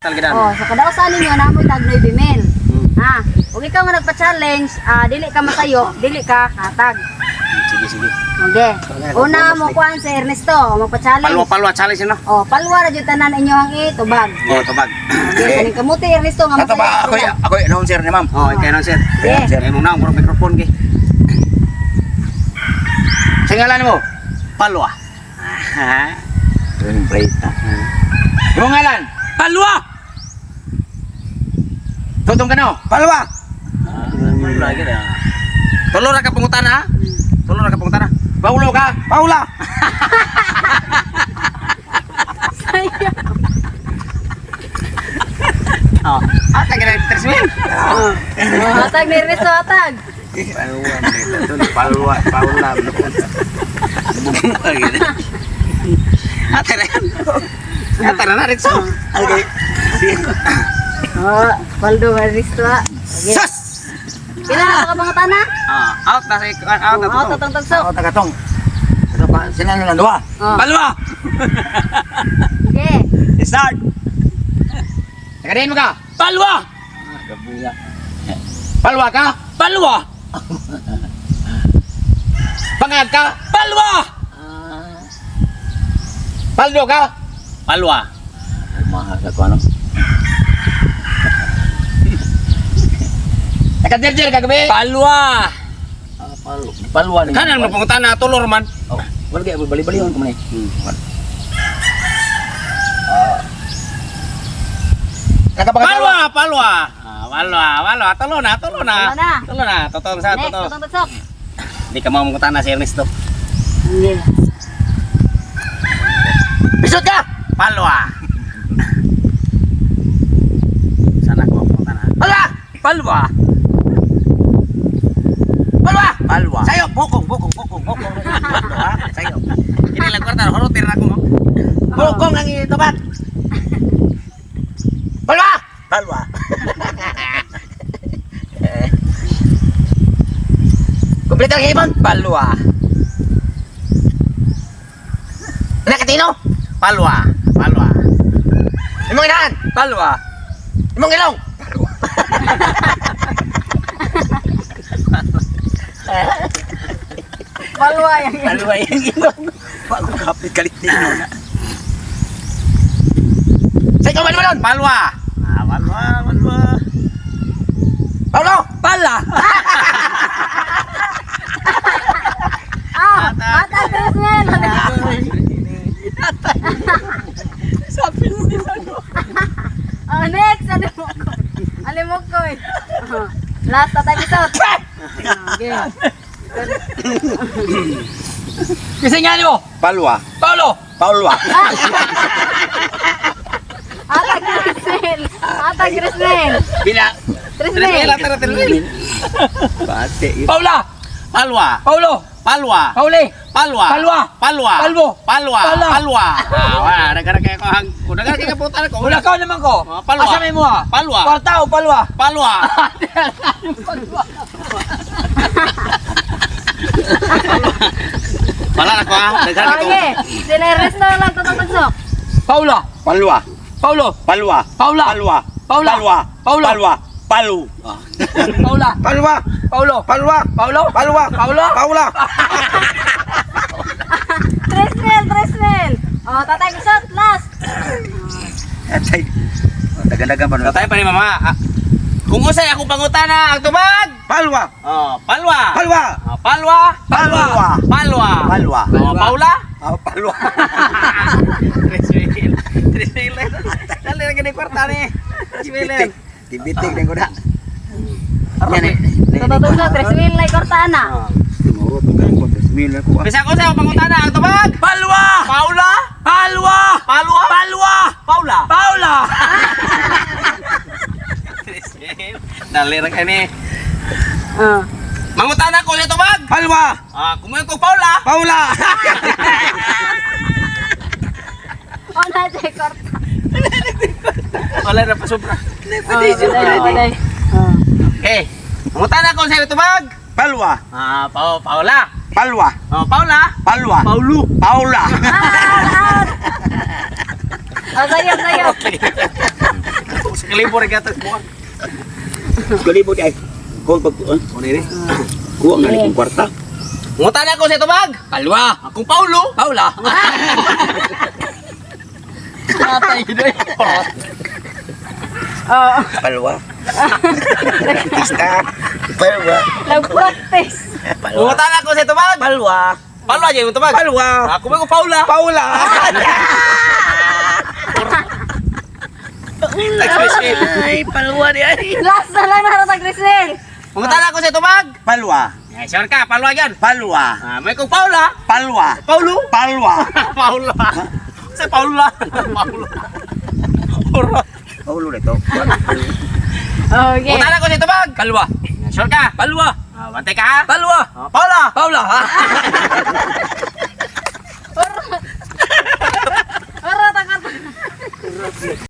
Talgidan. Oh, sa kadausan ninyo na mo'y tag 9 mil. Ha? Ug ikaw nga nagpa-challenge, dili ka masayo, dili ka katag. Sige, sige. Okay. Una mo kuan si Ernesto, magpa-challenge. Palwa, palwa, challenge no? Oh, palwa ra jud tanan inyo ang itubag. Oh, tubag. Okay, kaning kamuti Ernesto nga Ato ba ako sila. ako announcer ni ma'am. Oh, ikaw na, sir. Yeah. Sir, mong naong puro microphone gi. Sa ngalan mo? Palwa. Ha? Preta. Imong ngalan? Palwa! Tutong ka no? Palwa. Tulo ra ka pangutana, ha? Tulo ra ka pangutana. Paulo ka? Paula. Oh, ata gina 3 mil. Oh, hatag ni Ernesto, hatag. Palwa, palwa, Ata na. Ata na na ritso. Okay. Oh, paldo Ernesto. Ah. Okay. Sus! Pila na ka pangutana? Ah, out na sa out na Oh, out to. atong tagsok. Ako tagatong. Ito pa sila na lang duha. Oh. Palwa! Okay. Start. Tagadiin mo ka? Palwa! Palwa ka? Palwa! Pangag ka? Palwa! Paldo ka? Palwa. Mahal sa ko ano. Nakadirdir ka gabi? Palwa! Palwa ni. Kanan mo pangutana tulor man. Oh, wala kay bali-balihon ko man eh. Nakapangasawa? Palwa, palwa. Ah, palwa, palwa. Tulo na, tulo na. Tulo na. Tulo na, totoo sa Next, totoo. atong tagsok. Hindi ka mamungutana si Ernesto. Okay. Pisot ka! Palwa. Sana ko pangutana. Palwa! Palwa! Palwa! Palwa. Sayo, bukong, bukong, bukong, bukong. Ha? Sayo. Kini lang kwarta, horotin na ako mo. Bukong ang itubat. Palwa! Palwa. Kompleto ang hibon? Palwa! Nakatino? Palwa, palwa. Imong inahan? Palwa! Imong ilong? Palwa yang Palwa yung ilong. Bago kapit kalitino na. Sa ikaw man naman? Palwa. Ah, palwa, palwa. Paulo! Pala! Ah, hatag Tresmel. Sabi nila no. Oh, next, alimok ko. Alimok ko eh. Oh, last tatay pisot. Okay. Kasi nga mo! Palwa. Paulo! Paulwa. Hatag Tresmel. Hatag Tresmel. Bila. Tresmel. Tresmel, tara, tresmel. Bate. Paula! Palwa. Paulo! Palwa. Pauli! Palwa. Palwa! Palwa. Palwo! Palwa. Pala! Palwa. Ah, wala. Nagara kayo ko hang. Nagara kayo putan ko. Wala ka naman ko! Oh, palwa. Asa may mo ah? Palwa. Kwarta o palwa? Palwa. Wala na ko ha. Nagara kayo. Okay. Sila Ernesto lang tatong tagsok. Paula! Palwa. Paulo! Palwa. Paula! Palwa. Paula! Palwa. Paulo! Palwa. Palu. Paula! Palwa. Paulo! Palwa. Paulo! Palwa. Paulo! Paula. Tresmel, Tresmel. Oh, tatay pisot last. Atay. Dagan-dagan pa nun. Tatay pa ni mama. Ah, kung usay akong pangutana ang tubag. Palwa. Oh, palwa. Palwa. Oh, palwa. Palwa. Palwa. Palwa. Oh, Paula. Oh, palwa. 3 mil. 3 mil. Dali na gani kwarta ni. 3 mil. Tibitik. Tibitik din ko na. Yan eh. Tatong tagsok, Tresmel na ikorta na. Tumurot ko ko 3,000 ako. Bisag usay akong pangutana ang tubag. Palwa! Paula. Palwa! Palwa. Palwa! Paula. Paula! 3 mil. Dali ra kani. Oh. Mangutana ko sa tubag. Palwa. Ah, kumuha ko Paula. Paula. Oh, na siya korta. Wala na pa sobra. Oh, wala, wala. Oh. Okay. Mangutana ko sa tubag. Palwa. Ah, Paula. Palwa. Oh, Paula. Palwa. Paulo! Paula. Out, out. Oh, sayo, sayo. Kalibo rin kata. Kalibo di ay. Kung pag Ano ini? kuha nga ni kong kwarta. Ngutan ako sa tubag. Palwa. Akong Paulo. Paula. Patay gid oy. Oh, Palwa. Artista. Palwa. nag-practice. Palwa. Ngutan ako sa tubag. Palwa. Palwa jay mo tubag. Palwa. Ako ba ko Paula? Paula. Ay, palwa di ay. Last na lang na Grisel. Ngutan ako sa tubag. Palwa. Eh, sure ka, palwa yan. Palwa. Ah, may kong Paula. Palwa. Paulo. Palwa. Paula. Sa Paula. Paula. Uro. Paulo nito. Okay. Ngutan ako sa tubag. Kalwa. Sure ka. Palwa. Ah, bantay ka ha. Palwa. Ah, Paula. Paula. Uro, takot.